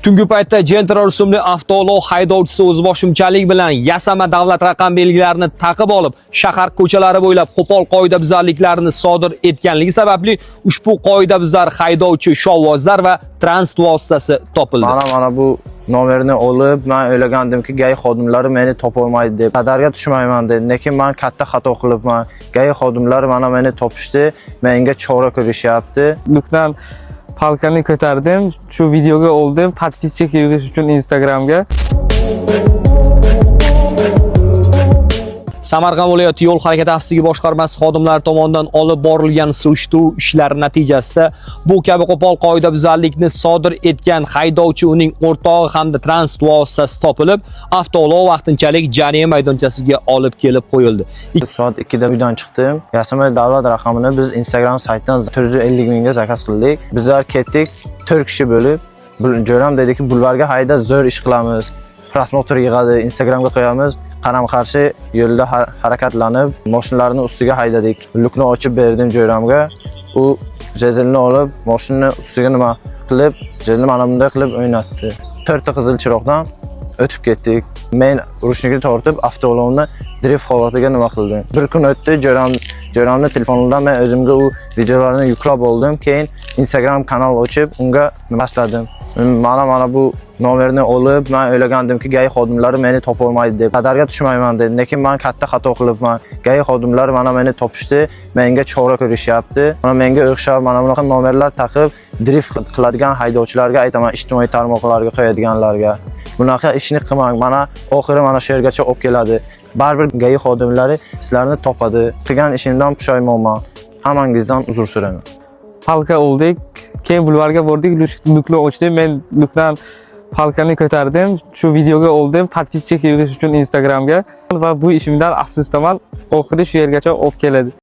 Tungi paytda Gentra rusumli avtoulov haydovchisi o'zboshimchalik bilan yasama davlat raqam belgilarini taqib olib, shahar ko'chalari bo'ylab qo'pol qoidabuzarliklarni sodir etganligi sababli ushbu qoidabuzar haydovchi shovvozlar va transport vositasi topildi. Mana bu nomerni olib, men o'ylagandimki, GAI xodimlari meni topolmaydi deb. Radarga tushmayman deb. Lekin men katta xato qilibman. GAI xodimlari mana meni topishdi, menga chora ko'rishyapti. Lyukdan palkani ko'tardim, shu videoga oldim, подписчик yig'ish uchun Instagramga. Samarqand viloyati yo'l harakati xavfsizligi boshqarmasi xodimlari tomonidan olib borilgan surishtiruv ishlari natijasida bu kabi qo'pol qoidabuzarlikni sodir etgan haydovchi, uning o'rtog'i hamda transport vositasi topilib, avtoulov vaqtinchalik jarima maydonchasiga olib kelib qo'yildi. Soat 2 da uydan chiqdim. Yasama davlat raqamini biz Instagram saytidan 450 mingga zakaz qildik. Bizlar ketdik, 4 kishi bo'lib. Jo'ram dediki, bulvarga hayda, zo'r ish qilamiz. Просмотр yig'adi, Instagramga qo'yamiz. Qarama-qarshi yo'lda harakatlanib, mashinalarni ustiga haydadik. Lyukni ochib berdim jo'ramga. U jezelni olib, mashinani ustiga nima qilib, jezelni mana bunday qilib o'ynatdi. To'rtta qizil chiroqdan o'tib ketdik. Men ruchnikni tortib, avtoulovni drift holatiga nima qildim. Bir kun o'tdi, jo'ramni telefonidan men o'zimga u videolarni yuklab oldim. Keyin Instagram kanal ochib, unga tashladim. Mana bu nomerni olib, men o'ylagandimki, GAI xodimlari meni topolmaydi deb. Radarga tushmayman deb. Lekin men katta xato qilibman. GAI xodimlari mana meni topishdi, menga chora ko'rishyapti. Mana menga o'xshab mana bunaqa nomerlar taqib drift qiladigan haydovchilarga aytaman, ijtimoiy tarmoqlarga qo'yadiganlarga. Bunaqa ishni qilmang. Mana oxiri mana shu yergacha olib keladi. Baribir GAI xodimlari sizlarni topadi. Qilgan ishimdan pushaymonman. Hammangizdan uzr so'rayman. Palka oldik, keyin bulvarga bordik, lyukni ochdim, men lyukdan palkani ko'tardim, shu videoga oldim, подписчик yig'ish uchun Instagramga va bu ishimdan afsusdaman, oxiri shu yergacha olib keladi.